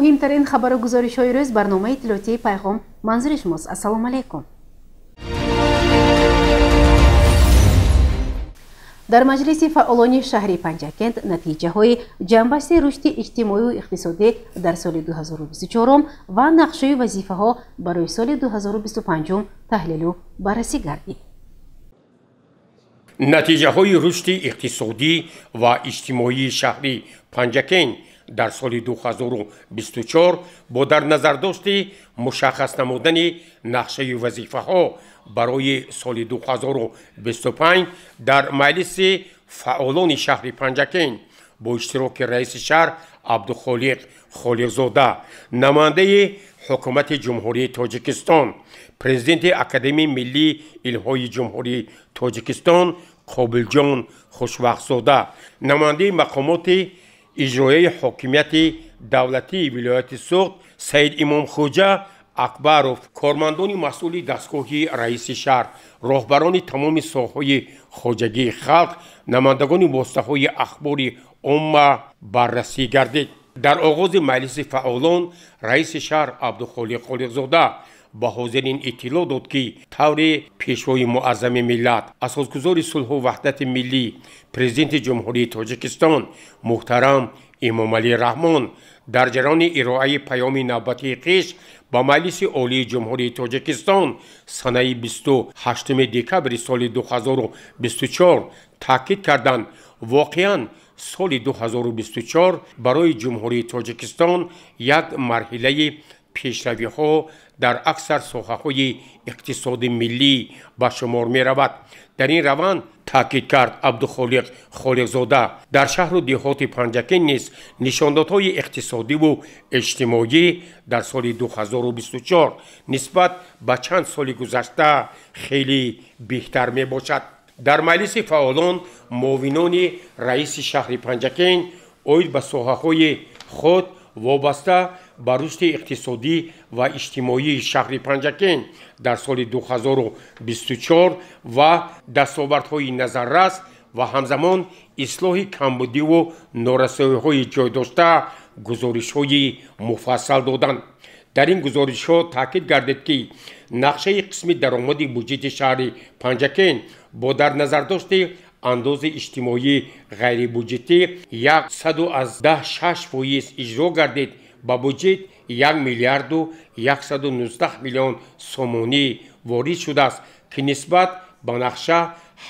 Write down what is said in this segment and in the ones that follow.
Муҳимтарин хабару гузоришҳои рӯз барномаи иттилоотии Пайғом манзури шумост. Ассалому алайкум. Дар маҷлиси фаъолони шаҳри Панҷакент натиҷаҳои ҷамъбасти рушди иҷтимоию иқтисодӣ дар соли 2024 ва нақшаи вазифаҳо барои соли 2025 таҳлилу баррасӣ гардид. Натиҷаҳои рушди иқтисодӣ ва иҷтимоии шаҳри Панҷакент дар соли 2024 бо дар назардошти мушаххас намудани нақшаи вазифаҳо барои соли 2025 дар маҷлиси фаъолони шаҳри Панҷакент бо иштироки раиси шаҳр Абдухолиқ Холиқзода, намояндаи ҳукумати Ҷумҳурии Тоҷикистон, президенти Академияи миллии илмҳои Ҷумҳурии Тоҷикистон Қобилҷон Хушвақтзода, намояндаи мақомоти иҷроияи ҳокимияти давлатии вилояти Суғд Саид Имомхоҷа Акбаров, кормандони масъули дастгоҳи раиси шаҳр, роҳбарони тамоми соҳаҳои хоҷагии халқ, намояндагони воситаҳои ахбори омма баррасӣ гардид. Дар оғози маҷлиси фаъолон раиси шаҳр Абдухолиқ Холиқзода ба ҳозирин иттилоъ дод, ки таври пешвои муаззами миллат, асосгузори сулҳу ваҳдати миллӣ, президенти Ҷумҳурии Тоҷикистон муҳтарам Эмомалӣ Раҳмон дар ҷараёни ироаи паёми навбатии хеш ба Маҷлиси Олии Ҷумҳурии Тоҷикистон санаи 28 декабри соли 2024 таъкид карданд, воқеан соли 2024 барои Ҷумҳурии Тоҷикистон як марҳилаи пешравиҳо дар аксар соҳаҳои иқтисоди миллӣ ба шумор меравад. Дар ин раванд, таъкид кард Абдухолиқ Холиқзода, дар шаҳру деҳоти Панҷакент низ нишондодҳои иқтисодиву иҷтимоӣ дар соли 2024 нисбат ба чанд соли гузашта хеле беҳтар мебошад. Дар маҷлиси фаъолон муовинони раиси шаҳри Панҷакент оид ба соҳаҳои худ вобаста ба рушди иқтисодӣ ва иҷтимоии шаҳри Панҷакент дар соли 2024 ва дастовардҳои назаррас ва ҳамзамон ислоҳи камбудиву норасоиҳои ҷойдошта гузоришҳои муфассал доданд. Дар ин гузоришҳо таъкид гардид, ки нақшаи қисми даромади буҷети шаҳри Панҷакент бо дар назардошти андози иҷтимоии ғайрибуҷетӣ 1,6% иҷро гардид. Ба буҷет 1 миллиарду 119 миллион сомонӣ ворид шудааст, ки нисбат ба нақша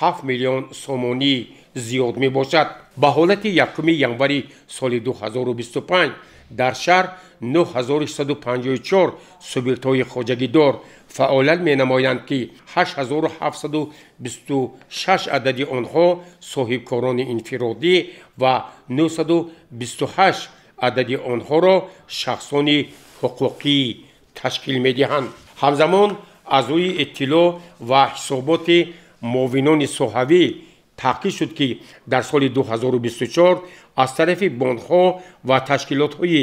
7 миллион сомонӣ зиёд мебошад. Ба ҳолати 1 январи соли 2025 дар шаҳр 9654 субъектҳои хоҷагидор фаъолият менамоянд, ки 8726 адади онҳо соҳибкорони инфиродӣ ва 928 адади онҳоро шахсони ҳуқуқӣ ташкил медиҳанд. Ҳамзамон аз рӯи иттилоъ ва ҳисоботи муовинони соҳавӣ таҳқиқ шуд, ки дар соли 2024 аз тарафи бонкҳо ва ташкилотҳои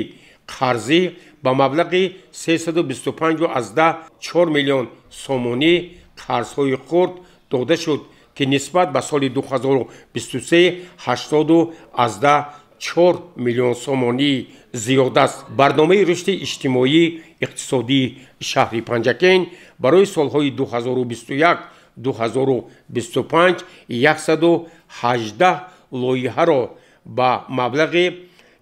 қарзӣ ба маблағи 325,4 миллион сомонӣ қарзҳои хурд дода шуд, ки нисбат ба соли 2023 80,4 миллион сомонӣ зиёд аст. Барномаи рушди иҷтимоӣ иқтисодии шаҳри Панҷакент барои солҳои 2021-2025 118 лоиҳаро ба маблағи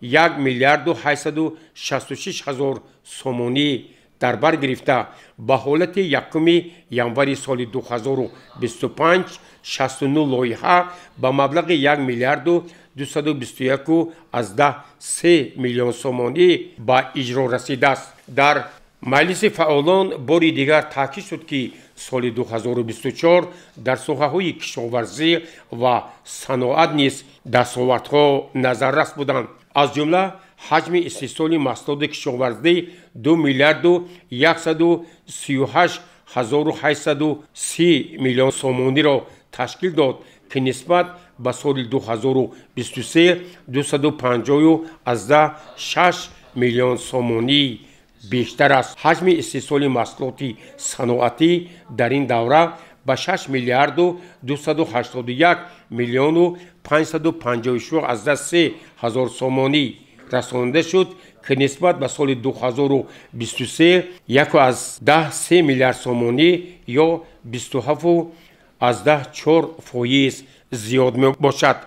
1 миллиарду 866 ҳазор сомонӣ дар бар гирифта, ба ҳолати 1 январи соли 2025 69 лоиҳа ба маблағи 1 миллиарду 221,3 миллион сомонӣ ба иҷро расидааст. Дар маҷлиси фаъолон бори дигар таъкид шуд, ки соли 2024 дар соҳаҳои кишоварзӣ ва саноат низ дастовардҳо назаррас буданд. Аз ҷумла ҳаҷми истеҳсоли маҳсулоти кишоварзӣ 2 миллиарду 138 ҳазору 830 миллион сомониро ташкил дод, ки нисбат ба соли 2023 250,6 миллион сомонӣ бештар аст. Ҳаҷми истеҳсоли маҳсулоти саноатӣ дар ин давра ба 6 миллиарду 281 миллиону 556,3 ҳазор сомонӣ расонида шуд, ки нисбат ба соли 2023 1,3 миллиард сомонӣ ё 27,4% зиёд мебошад.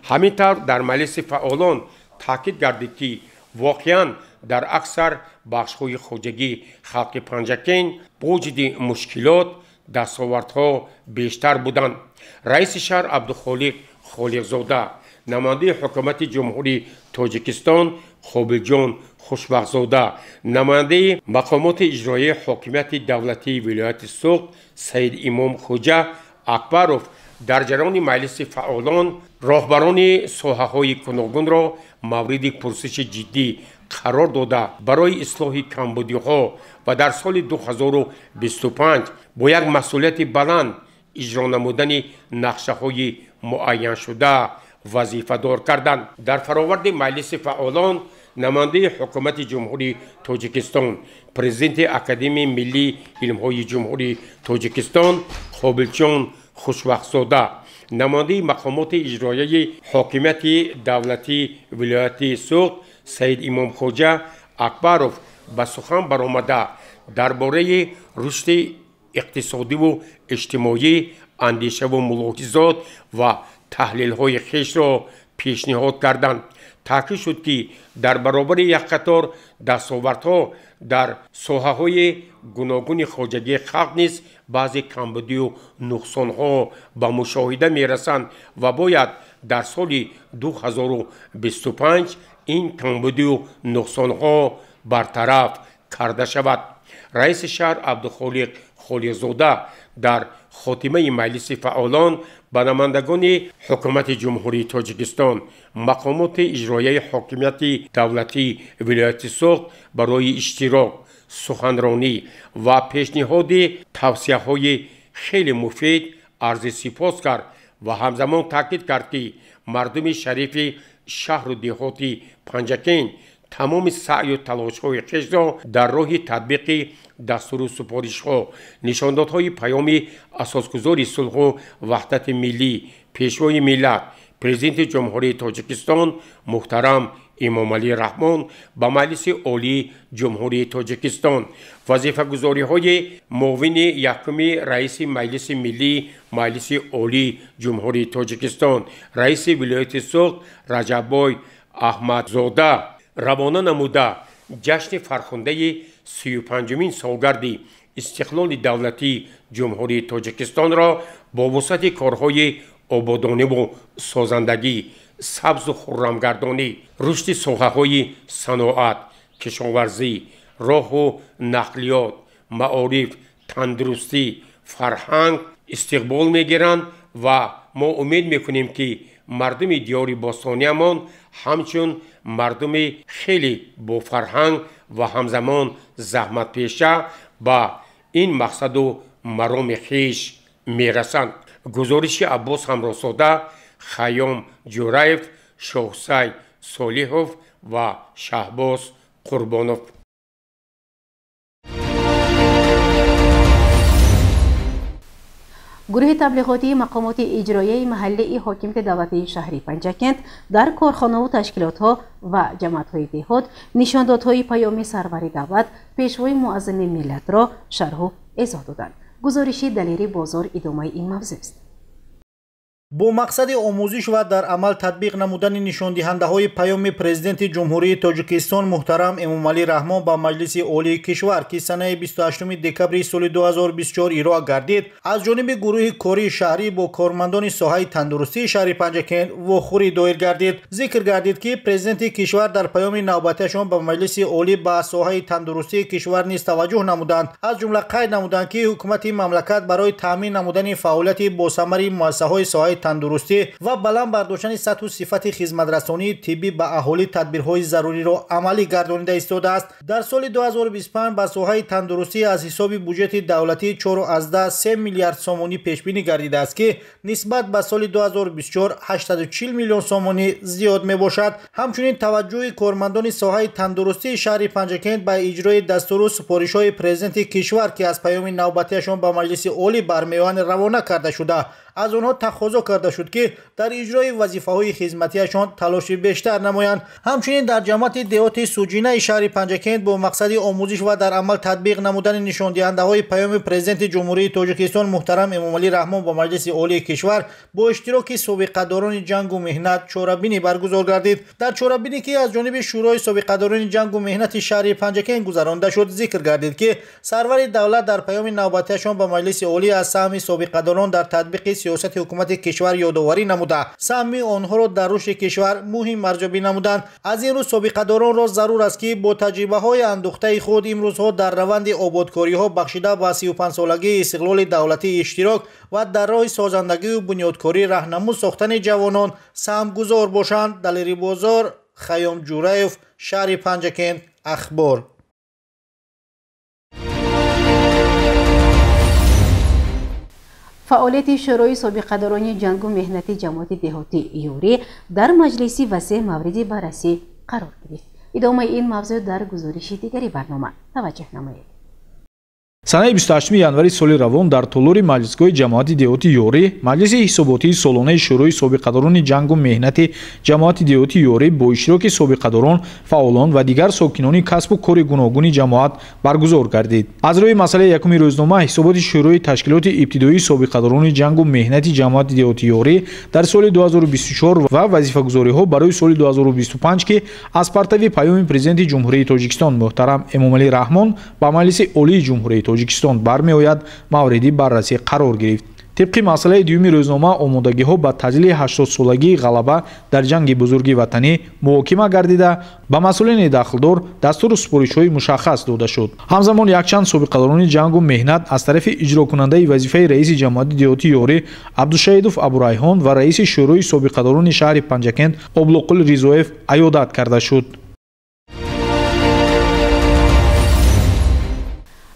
Ҳамин тавр дар маҷлиси фаъолон таъкид гардид, ки воқеан дар аксар бахшҳои хоҷагии халқи Панҷакент бо вуҷуди мушкилот дастовардҳо бештар буданд. Раиси шаҳр Абдухолиқ Холиқзода, намояндаи ҳукумати Ҷумҳурии Тоҷикистон Қобилҷон Хушбахтзода, намояндаи мақомоти иҷроияи ҳокимияти давлатии вилояти Суғд Саид Имом Хоҷа Акбаров дар ҷараёни маҷлиси фаъолон роҳбарони соҳаҳои гуногунро мавриди пурсиши ҷиддӣ қарор дода, барои ислоҳи камбудиҳо ва дар соли 2025 бо як масъулияти баланд иҷро намудани нақшаҳои муайяншуда вазифадор карданд. Дар фароварди маҷлиси фаъолон намояндаи ҳукумати Ҷумҳурии Тоҷикистон, президенти Академияи миллии илмҳои Ҷумҳурии Тоҷикистон Қобилҷон Хушбахтзода, намояндаи мақомоти иҷроияи ҳокимияти давлатии вилояти Суғд Саид Имомхоҷа Акбаров ба сухан баромада дар бораи рушди иқтисодиву иҷтимоӣ андешаву мулоҳизот ва таҳлилҳои хешро пешниҳод карданд. Таъкид шуд, ки дар баробари як қатор дастовардҳо дар соҳаҳои гуногуни хоҷагии халқ низ баъзе камбудию нуқсонҳо ба мушоҳида мерасанд ва бояд дар соли 2025 ин камбудию нуқсонҳо бартараф карда шавад. Раиси шаҳр Абдухолиқ Холиқзода дар хотимаи маҷлиси фаъолон ба намояндагони ҳукумати Ҷумҳурии Тоҷикистон, мақомоти иҷроияи ҳокимияти давлатии вилояти Суғд барои иштирок, суханронӣ ва пешниҳоди тавсияҳои хеле муфид арзи сипос кард ва ҳамзамон таъкид кард, ки мардуми шарифи шаҳру деҳоти Панҷакент тамоми саъю талошҳои хешро дар роҳи татбиқи дастуру супоришҳо, нишондодҳои паёми асосгузори сулҳу ваҳдати миллӣ, пешвои миллат, президенти Ҷумҳурии Тоҷикистон муҳтарам Эмомалӣ Раҳмон ба Маҷлиси Олии Ҷумҳурии Тоҷикистон, вазифагузориҳои муовини якуми раиси Маҷлиси Миллии Маҷлиси Олии Ҷумҳурии Тоҷикистон, раиси вилояти Суғд Раҷаббой Аҳмадзода равона намуда ҷашни фархундаи 35-умин солгарди истиқлоли давлатии Ҷумҳурии Тоҷикистонро бо вусъати корҳои ободониву созандагӣ, сабзу хуррамгардонӣ, рушди соҳаҳои саноат, кишоварзӣ, роҳу нақлиёт, маориф, тандурустӣ, фарҳанг истиқбол мегиранд ва мо умед мекунем, ки мардуми диёри бостониямон ҳамчун мардуми хеле бофарҳанг ва ҳамзамон заҳматпеша ба ин мақсаду мароми хеш мерасанд. Гузориши Аббос Ҳамроҳзода, Хайём Ҷӯраев, Шоҳсай Солиҳов ва Шаҳбоз Қурбонов. Гурӯҳи таблиғотии мақомоти иҷроияи маҳаллии ҳокимияти давлатии шаҳри Панҷакент дар корхонаву ташкилотҳо ва ҷамоатҳои деҳот нишондодҳои паёми сарвари давлат, пешвои муаззами миллатро шарҳу эзоҳ доданд. Гузориши Далери Бозор идомаи ин мавзӯъст. Бо мақсади омӯзиш ва дар амал татбиқ намудани нишондиҳандаҳои паёми президенти Ҷумҳурии Тоҷикистон муҳтарам Эмомалӣ Раҳмон ба Маҷлиси Олии кишвар, ки санаи 28 декабри соли 2024 ироа гардид, аз ҷониби гурӯҳи кории шаҳрӣ бо кормандони соҳаи тандурустии шаҳри Панҷакент вохӯрӣ доир гардид. Зикр гардид, ки президенти кишвар дар паёми навбатиашон ба Маҷлиси Олӣ ба соҳаи тандурустии кишвар низ таваҷҷӯҳ намуданд. Аз ҷумла қайд намуданд, ки ҳукумати мамлакат барои таъмин намудани фаъолияти босамари муассисаҳои соҳаи тандурустӣ ва баланд бардоштани сатҳу сифати хизматрасонии тиббӣ ба аҳолӣ тадбирҳои заруриро амалӣ гардонида истодааст. Дар соли 2025 ба соҳаи тандурустӣ аз ҳисоби буҷети давлатӣ 4,3 миллиард сомонӣ пешбинӣ гардидааст, ки нисбат ба соли 2024 840 миллион сомонӣ зиёд мебошад. Ҳамчунин таваҷҷӯҳи кормандони соҳаи тандурустии шаҳри Панҷакент ба иҷрои дастуру супоришҳои президенти кишвар, ки аз паёми навбатиашон ба Маҷлиси Олӣ бармеоянд, равона карда шуда, аз онҳо тақозо карда шуд, ки дар иҷрои вазифаҳои хизматиашон талоши бештар намоянд. Ҳамчунин дар ҷамоати деҳоти Суҷинаи шаҳри Панҷакент бо мақсади омӯзиш ва дар амал татбиқ намудани нишондиҳандаҳои Паёми Президенти Ҷумҳурии Тоҷикистон муҳтарам Эмомалӣ Раҳмон ба Маҷлиси Олии кишвар бо иштироки собиқадорони ҷангу меҳнат чорабинӣ баргузор гардид. Дар чорабинӣ, ки аз ҷониби Шӯрои собиқадорони ҷангу меҳнати шаҳри Панҷакент гузаронда шуд, зикр гардид, ки сарвари давлат дар паёми навбатиашон ба Маҷлиси Олӣ аз саҳми собиқадорон дар татбиқи сиёсати ҳукумати кишвар ёдоварӣ намуда, саҳми онҳоро дар рушди кишвар муҳим арзёбӣ намуданд. Аз ин рӯ собиқадоронро зарур аст, ки бо таҷрибаҳои андӯхтаи худ имрӯзҳо дар раванди ободкориҳо бахшида ба 35-солагии истиқлоли давлатӣ иштирок ва дар роҳи созандагию бунёдкорӣ раҳнамуд сохтани ҷавонон саҳмгузор бошанд. Далери Бозор, Хайём Ҷураев, шаҳри Панҷакент, Ахбор. Фаъолияти Шӯрои собиқадорони ҷангу меҳнати ҷамоати деҳоти Ёрӣ дар маҷлиси васеъ мавриди баррасӣ қарор гирифт. Идомаи ин мавзӯъ дар гузориши дигари барнома таваҷҷӯҳ намоед. Санаи 28 январи соли равон дар толори маҷлисгоҳи ҷамоати деҳоти Ёрӣ маҷлиси ҳисоботии солонаи Шӯрои собиқадорони ҷангу меҳнати ҷамоати деҳоти Ёрӣ бо иштироки собиқадорон, фаъолон ва дигар сокинони касбу кори гуногуни ҷамоат баргузор гардид. Аз рӯи масъалаи якуми рӯзнома ҳисоботи Шӯрои ташкилоти ибтидоии собиқадорони ҷангу меҳнати ҷамоати деҳоти Ёрӣ дар соли 2024 ва вазифагузориҳо барои соли 2025, ки аз партави Паёми Президенти Ҷумҳурии Тоҷикистон муҳтарам Эмомалӣ Раҳмон ба Маҷлиси Олии Ҷумҳурии Тоҷикистон бармеояд, мавриди баррасӣ қарор гирифт. Тибқи масъалаи дуюми рӯзнома омодагиҳо ба таҷлили 80-солагии ғалаба дар ҷанги бузурги ватанӣ муҳокима гардида, ба масъулини дахлдор дастуру супоришҳои мушаххас дода шуд. Ҳамзамон якчанд собиқадорони ҷангу меҳнат аз тарафи иҷрокунандаи вазифаи раиси ҷамоати деҳоти Ёрӣ Абдушаҳидов Абурайҳон ва раиси Шӯрои собиқадорони шаҳри Панҷакент Облоқул Ризоев аёдат карда шуд.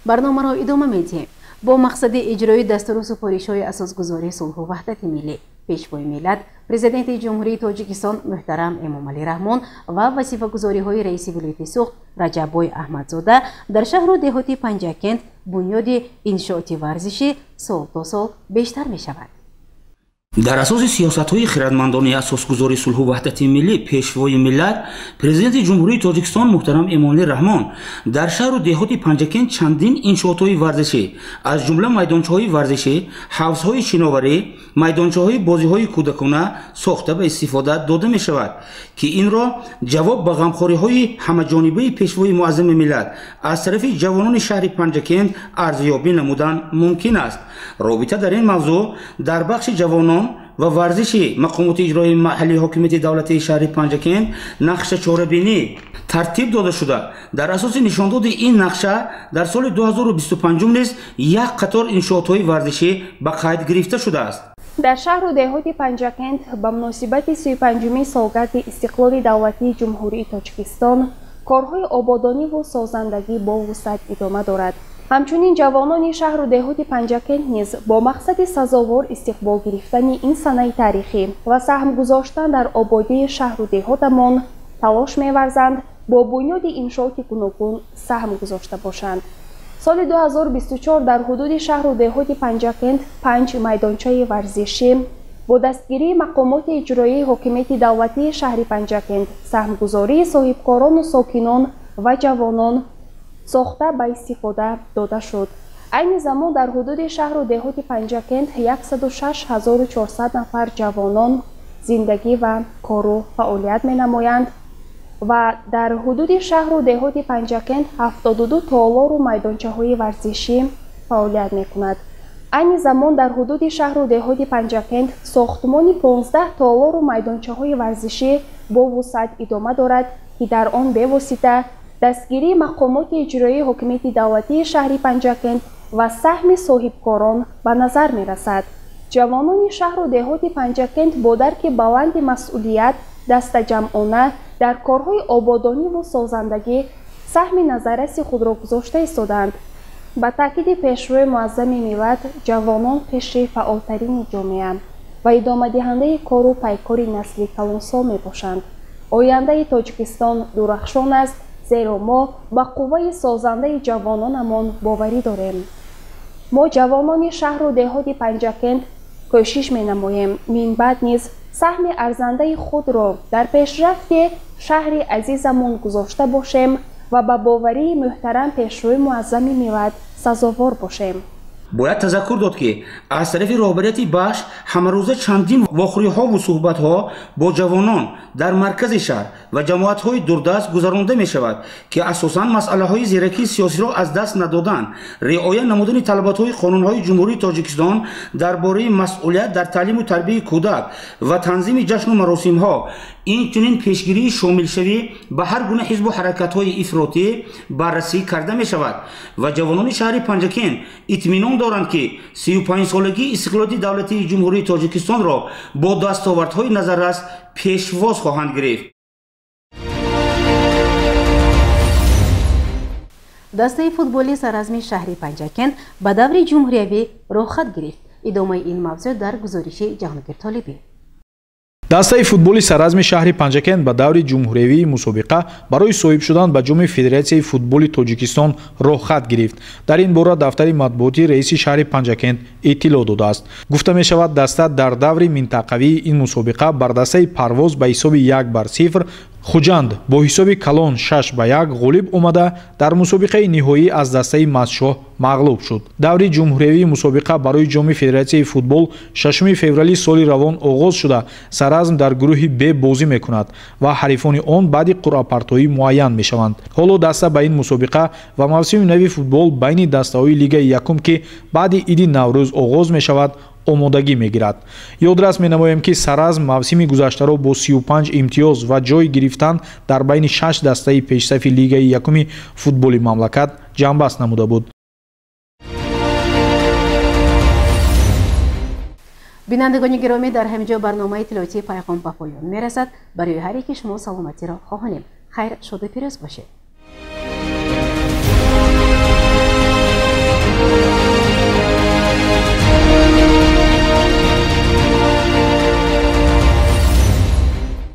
Барномаро идома медиҳем. Бо мақсади иҷрои дастуру супоришҳои асосгузори сулҳу ваҳдати миллӣ, Пешвои миллат, Президенти Ҷумҳурии Тоҷикистон муҳтарам Эмомалӣ Раҳмон ва вазифагузориҳои раиси вилояти Суғд Раҷаббой Аҳмадзода дар шаҳру деҳоти Панҷакент бунёди иншооти варзишӣ сол то сол бештар мешавад. Дар асоси сиёсатҳои хирадмандонаи асосгузори сулҳу ваҳдати миллӣ, Пешвои миллат, Президенти Ҷумҳурии Тоҷикистон муҳтарам Эмомалӣ Раҳмон дар шаҳру деҳоти Панҷакент чандин иншоотҳои варзишӣ, аз ҷумла майдончаҳои варзишӣ, ҳавзҳои шиноварӣ, майдончаҳои бозиҳои кӯдакона сохта ба истифода дода мешавад, ки инро ҷавоб ба ғамхориҳои ҳамаҷонибаи Пешвои муаззами миллат аз тарафи ҷавонони шаҳри Панҷакент арзёбӣ намудан мумкин аст. Робита дар ин мавзӯъ дар бахши ҷавонон ва варзиши мақомоти иҷроии маҳаллии ҳокимияти давлатии шаҳри Панҷакент нақша чорабинӣ тартиб дода шуда, дар асоси нишондоди ин нақша дар соли 2025 низ як қатор иншоотҳои варзишӣ ба қайд гирифта шудааст. Дар шаҳру деҳоти Панҷакент ба муносибати 35-уми солгарди истиқлоли давлатии Ҷумҳурии Тоҷикистон корҳои ободониву созандагӣ бо вусъат идома дорад. Ҳамчунин ҷавонони шаҳру деҳоти Панҷакент низ бо мақсади сазовор истиқбол гирифтани ин санаи таърихӣ ва саҳм гузоштан дар ободии шаҳру деҳотамон талош меварзанд, бо бунёди иншооти гуногун саҳм гузошта бошанд. Соли 2024 дар ҳудуди шаҳру деҳоти Панҷакент 5 майдончаи варзишӣ бо дастгирии мақомоти иҷроии ҳокимияти давлатии шаҳри Панҷакент, саҳмгузории соҳибкорону сокинон ва ҷавонон сохта ба истифода дода шуд. Айни замон дар ҳудуди шаҳру деҳоти Панҷакент 106 400 нафар ҷавонон зиндагӣ ва кору фаъолият менамоянд ва дар ҳудуди шаҳру деҳоти Панҷакент 72 толору майдончаҳои варзишӣ фаъолият мекунад. Айни замон дар ҳудуди шаҳру деҳоти Панҷакент сохтмони 15 толору майдончаҳои варзишӣ бо вусъат идома дорад, ки дар он бевосита дастгирии мақомоти иҷроии ҳокимияти давлатии шаҳри Панҷакент ва саҳми соҳибкорон ба назар мерасад. Ҷавонони шаҳру деҳоти Панҷакент бо дарки баланди масъулият дастаҷамъона дар корҳои ободониву созандагӣ саҳми назарраси худро гузошта истодаанд. Ба таъкиди Пешвои муаззами миллат, ҷавонон қишри фаъолтарини ҷомеа ва идомадиҳандаи кору пайкори насли калонсол мебошанд. Ояндаи Тоҷикистон дурахшон аст, зеро мо ба қувваи созандаи ҷавононамон боварӣ дорем. Мо, ҷавонони шаҳру деҳоти Панҷакент, Кӯшиш менамоем минбаъд низ саҳми арзандаи худро дар пешрафти шаҳри азизамон гузошта бошем ва ба боварии муҳтарам Пешвои Муаззами миллат сазовор бошем. Бояд тазаккур дод, ки аз тарафи роҳбарияти бахш ҳамарӯза чандин вохӯриҳову суҳбатҳо бо ҷавонон дар маркази шаҳр ва ҷамоатҳои дурдаст гузаронда мешавад, ки асосан масъалаҳои зиракии сиёсиро аз даст надодан, риоя намудани талаботҳои қонунҳои Ҷумҳурии Тоҷикистон дар бораи масъулият дар таълиму тарбияи кӯдак ва танзими ҷашну маросимҳо, инчунин пешгирии шомилшавӣ ба ҳар гуна ҳизбу ҳаракатҳои ифротӣ баррасӣ карда мешавад ва ҷавонони шаҳри Панҷакент итминон доранд, ки 35-солагии истиқлолияти давлатии Ҷумҳурии Тоҷикистонро бо дастовардҳои назаррас пешвоз хоҳанд гирифт. Дастаи футболи саразми шаҳри Панҷакент ба даври ҷумҳуриявӣ роҳхат гирифт. Идомаи ин мавзӯъ дар гузориши Ҷаҳонгир Толибӣ. Дастаи футболи саразми шаҳри Панҷакент ба даври ҷумҳуриявии мусобиқа барои соҳиб шудан ба ҷоми Федератсияи футболи Тоҷикистон роҳхат гирифт. Дар ин бора дафтари матбуоти раиси шаҳри Панҷакент иттилоъ додааст. Гуфта мешавад, даста дар даври минтақавии ин мусобиқа бар дастаи Парвоз ба ҳисоби 1-0, Хуҷанд бо ҳисоби калон 6-1 ғолиб омада, дар мусобиқаи ниҳоӣ аз дастаи Мазшоҳ мағлуб шуд. Даври ҷумҳуриявии мусобиқа барои ҷоми Федератсияи футбол 6 феврали соли равон оғоз шуда, Саразм дар гурӯҳи Б бозӣ мекунад ва ҳарифони он баъди қуръапартоӣ муайян мешаванд. Ҳоло даста ба ин мусобиқа ва мавсими нави футбол байни дастаҳои лигаи якум, ки баъди иди Наврӯз оғоз мешавад, омодагӣ мегирад. Ёдрас менамоем, ки Саразм мавсими гузаштаро бо 35 имтиёз ва ҷой гирифтан дар байни 6 дастаи пешсафи лигаи якуми футболи мамлакат ҷамъбаст намуда буд. Бинандагони гиромӣ, дар ҳамин ҷо барномаи иттилоотии Пайғом ба поён мерасад. Барои ҳар яки шумо саломатиро хоҳонем. Хайр, шоду пирӯз бошед.